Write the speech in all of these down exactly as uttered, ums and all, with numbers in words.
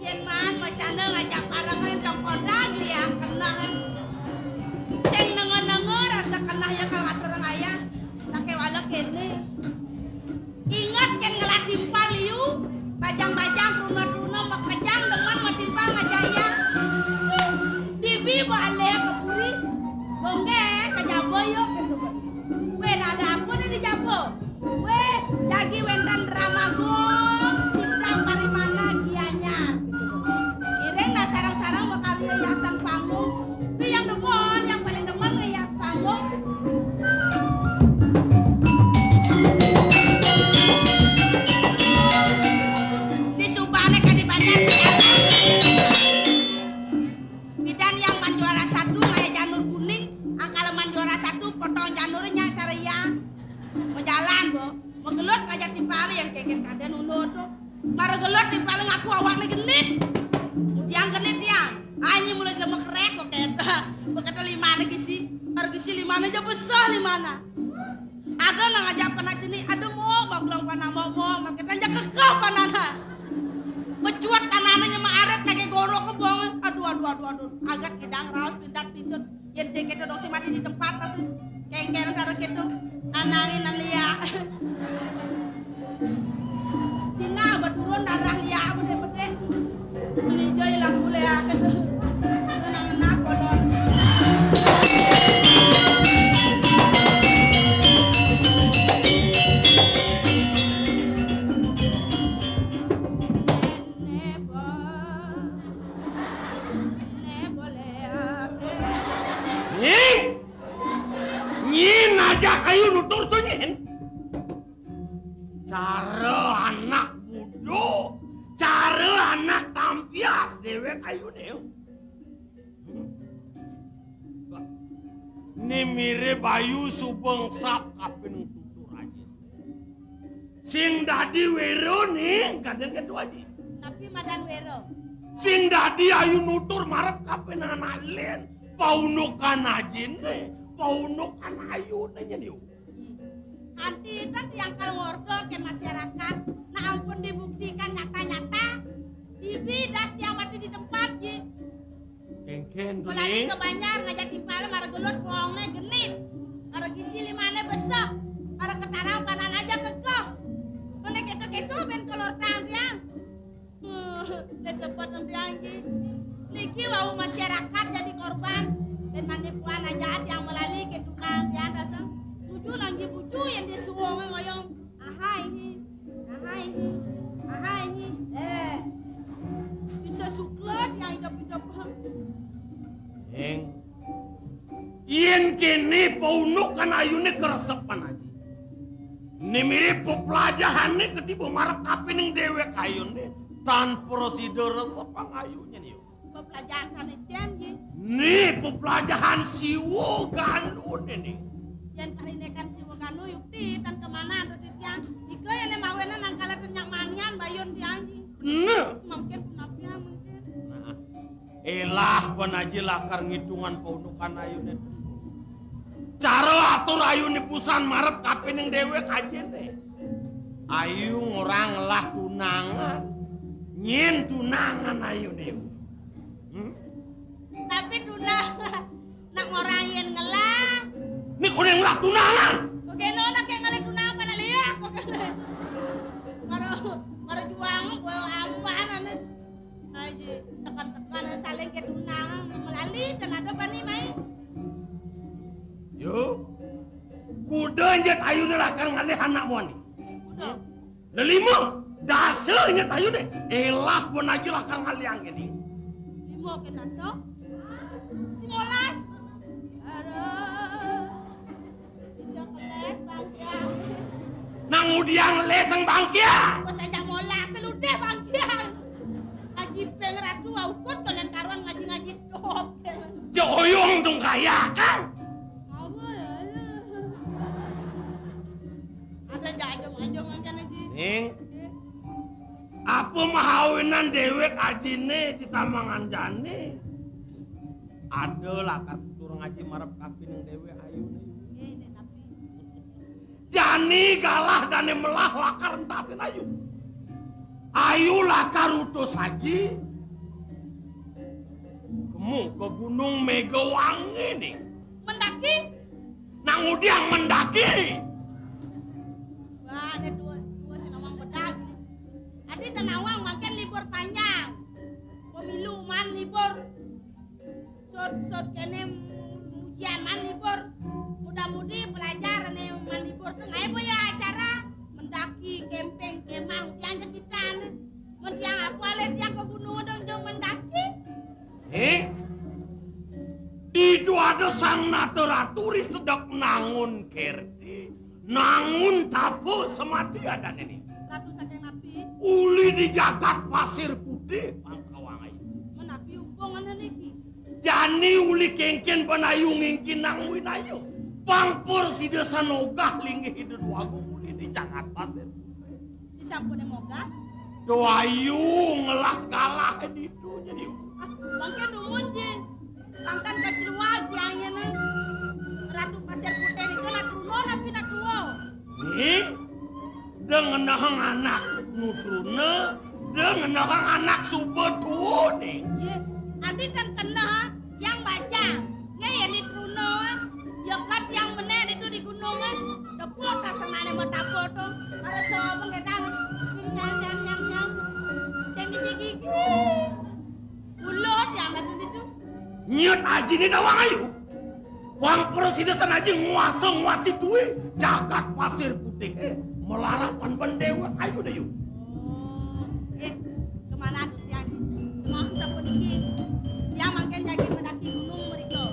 Yén maan macanna ngajak pareng ring kodang liang keneh. Sing nenga-nenga rasa keneh ya kal ngaturang ayah. Sakéwala kéné. Inget kén ngelah timpal liu, bajang-bajang, truna-truna, makejang demen matimpal ngajak ia. Dibi ba alih ka puri, bonggé ka jaba ya, kéto. Wéh, ada apa né di jaba? Wéh, jagi wénten drama gong, Cipta Parimana Gianyar. Ngiring dah sareng-sareng makarya hiasan panggung. Tapi yang demen, yang paling demen ngehias panggung. Di subané kadi banjar. Bidan yang man juara satu, kaya janur kuning, angkala man juara satu, potong janurnya cara ya. Majalan, bo. Magelut aja timpalé yang kéngkén kadén unduk to. Mara gelut timpalé ngaku awakné genit. Kemudian genit ya. Anyi mulai lemek rék kok kéto. Bekéto limané gisi. Mara gisi limané ja besah limané. Ada nang ajak panak cenik, ada mok, bak belang panak mok, mok, mara kéto ja kekeh panakné. Mecuat tanahné nyema arit lagi gorok kebong. Aduh, aduh, aduh, aduh. Agat ngidang raos pintat-pintut. Yén sing kéto dong sing mati di tempat, pas kéngkén karo kéto. Nanangin nan lia. Sina beturun darah lia bedé-bedé. Menijo ilang kulé aké to. Ngenah-ngenah kolon. Né, Bang. Né, boleh aké. Nying! Nying aja kayu nutur to, nying. Cara anak budu, cara anak tampias déwék ayuné. Né mirib ayu suba ngesap kapining tutur aji. Sing dadi wéra né kadén kéto aji. Napi madan wéra? Sing dadi ayu nutur marep kapining anak lén, paundukan ajiné, paundukan ayuné nyén yu. Kanti ten tiang kal ngorta kén masyarakat, nah ampun dibuktikan nyata-nyata. Ibi das tiang mati di tempat ji. Kéngkén to, Melali Ning. Ka banjar ngajak timpalé mara gelut boongné genit. Mara gisi limané besek. Mara ketarang panan aja kekeh. Mené kéto-kéto bén kelortang tiang. Dé sebet tiang ji. Niki wau masyarakat jadi korban. Bén manipuan aja tiang Melali ké tunang tiang dasar. Nuju nang ji bucu yén disuwung ngoyong. Ahai hi, ahai hi, ahai hi. Eh, bisa suklet yang idep-idep. Ning, yén kéné paundukan ayuné karesepan aji. Né mirib peplajahané ketiba marep kapining déwék ayuné, tan prasida resepang ayuné né. Peplajahan sané cén, nggih? Né, peplajahan Siwa Ganu né, né. Yén parindikan Siwa Ganu yukti tan kamanan to titiang. Ika yén mawinan nang kala ten nyak manian bayun tiang, nggih. Bener. Mungkin punapi ya, mungkin. Nah, élah pun aja lakar ngitungan paundukan ayuné. Cara atur ayuné busan marep kapining déwék ajiné. Ayu ngorang ngelah tunangan. Nyén tunangan ayuné. Hmm? Tapi tunangan. Nak ngorang yén ngelah. Né koné ngelah tunangan. Kok kéno nak ké ngalih tunangan panak liak kok kéno. Mara, mara juang kowe aman ané. Aji, tekan-tekan saling ké tunangan Melali, ten ada bani mai. Yo. Kuda nyét ayuné lakar ngalih anak muani. Kuda. Lelima, dasa nyét ayuné. Élah pun aja lakar ngalih angin. Lima ké dasa. Simolas. Aduh. Bisa keles, Bang Kiang. Nang udiang les, Bang Kiang. Bos aja molas, seludeh, Bang Kiang. Aji peng ratu, aukut konen karuan ngaji-ngaji top. Joyong dong kaya, kan? Apa ya? Ada jajong-ajong kan, Aji? Ning. Eh. Apa mahawinan déwék ajiné di tamangan jani? Ada lakar tutur ngaji marep kapining déwék ayuné. Nggih, Dék Napi. Jani galah dané melah lakar entasin ayu. Ayu lakar utus aji. Kemu ka Gunung Megawangi nih. Mendaki? Nang udiang mendaki. Wah, ada dua, dua si nawang bedag nih. Adi dan nawang makin libur panjang. Pemilu man libur. Sud, sud kéné mu-, ujian man libur. Muda-mudi pelajar né man libur tuh nggak ada ya acara mendaki, camping, kemah, ujian je kita nih. Mun tiang apa lé tiang ke gunung dong jong mendaki. Eh? Ditu ada sang nata raturi sedek nangun kerti, nangun tapa semati adané nih. Ratu saking napi? Uli di jagat Pasir Putih, pang kawang ayu. Menapi hubungan niki? Jani uli kéngkén panayu ngingkin nang winaya. Pang pur sida sanogah linggih Ida Dwagung uli di jagat Pasir Putih. Disampuné mogah? Duayu ngelah galah ditu jadi. Ah, mangké dumun, Jin. Tangkan kaclual tiangé nang Ratu Pasir Putih niku nak truna napi nak tua? Nih, deng ngenehang anak nu truna, deng ngenehang anak suba tua nih. Iya, adi dan keneh yang bajang. Nggih, yén di truna, ya kan yang bener itu di gunung, tepuk tak senane mau tapuk tuh. Ada semua ngedang. Nyam, nyam, nyam, nyam. Saya misi gigi. Ulut yang ada sini tuh. Nyet aji ini dawang ayu. Wang presidesan aji nguasa nguasi duit. Jagat Pasir Putih, eh, melarapan pendewek ayu deh, yu. Oh, eh, kemana tuh tiang? Mau sampun iki. Tiang mangkin jagi mendaki gunung mriko.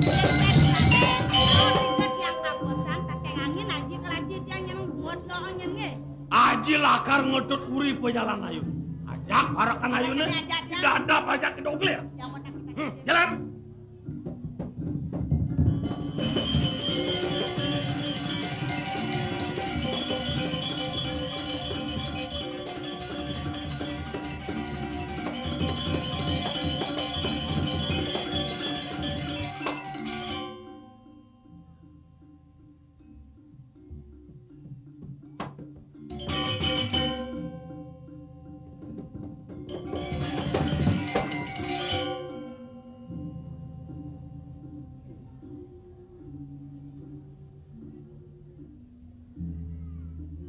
Yen wis mati, kalau tiga tiang kapusan, saking angin aji kelaji tiang yang buat lo angin nggih. Aji lakar ngedut uri pejalan ayu. Ajak parakan ayune. Ajak, ajak, ya. Dadap ajak kedoglir. Yang mau tak kita. Hmm, jalan.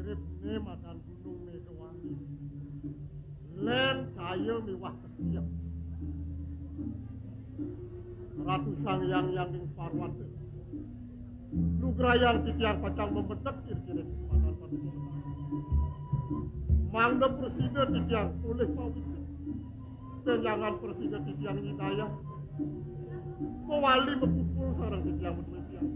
Mirip né madan gunung Megawangi. Lén caya miwah kesiep. Ratu Sang Hyang Hyang ing Parwata. Nugrayang titiang pacang mamedek irgine padan paduka. Mangda prasida titiang polih pawisik. Benjangan prasida titiang nyidayah. Mawali mapupul sareng titiang madué tiang.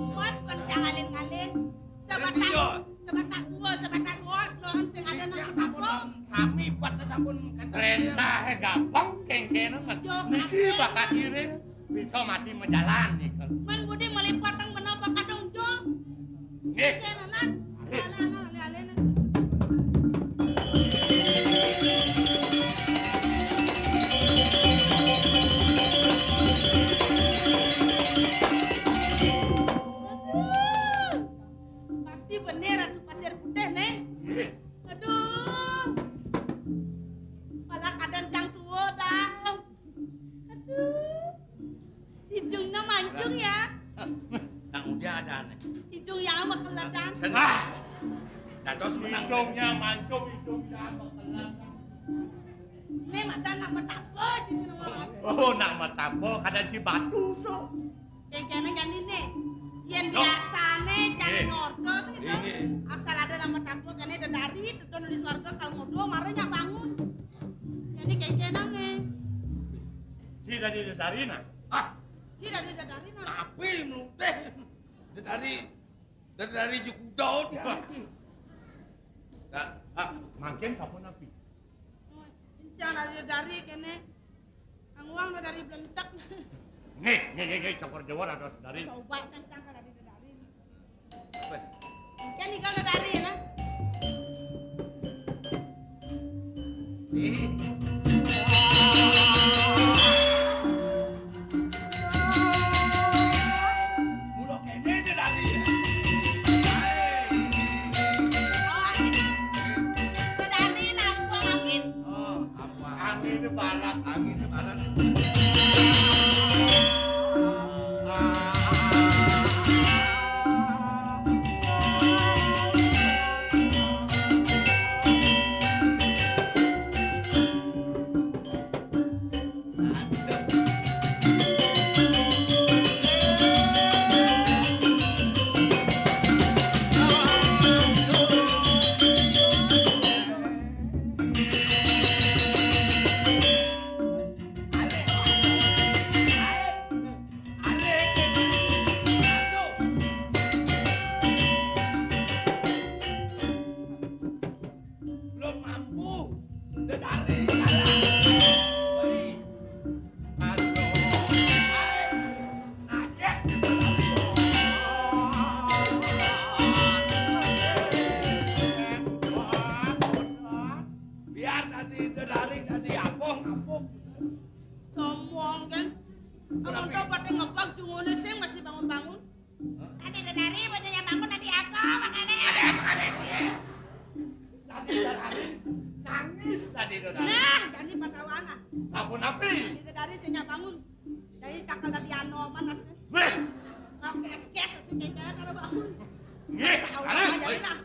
Buat kon jangalin-ngalin. Sebatang, sebatang gua, sebatang gua, lo sing ada nang sampun. Sami buat sampun kan. Rentah, eh, gampang kengkenan, Mas. Niki bakat iring. Bisa mati majalan nih. Men budi melipatang menapa kadung jo. Nggih. Nggih, anak. Nggih. Anak, anak, anak, anak. Aduh. Pasti bener Ratu Pasir Putih, nih. Nggih. Aduh. Malah kadang jang tua dah. Aduh. Hidungnya mancung ya. Nang udah ada aneh. Hidung yang makeledan. Ah. Dados menang. Hidungnya mancung, hidungnya makeledan. Ini mata nak metapo di sini malah. Oh, nak metapo kada ci batu so. Kayak kene kan ini. Yen biasane cari ngordos gitu. Asal ada nama tampuk kene dedari, dedon di swarga kalau ngodo marahnya bangun. Jadi kayak kene nih. Ci tadi dedari nah. Ah, Sing dadi dedari, Mas. Api meluteh. Dedari, dedari jekuda dia iki. Nah, ah, mangkin sapunapi? Encang dadi dedari kene. Anguang dedari blentek. Nih, nih, nih, nih, cokor jawar ada sedari. Coba kencang kan dadi dedari. Kan tinggal dedari, nah. Nih. Mula kene dedari. Ae. Oh, angin. Dedari nampung angin. Oh, apa? Angin barat, angin barat. Belum mampu. Dedari. Woi. Aduh. Ayo. Najek. Biar dadi dedari, dadi apung, apung. Sombong kan? Amun to pada ngebak jungune sing masih bangun-bangun. Hah? Tadi dedari bocahnya bangun tadi apa makane? Ada apa ada? Tadi dedari nangis tadi dedari. Nah, jadi patawana. Sapunapi? Tadi dedari sing nyak bangun. Jadi cakal tadi anoman asli. Weh. Kes-kes asli kecek kalau bangun. Nggih, patawana jadi nah.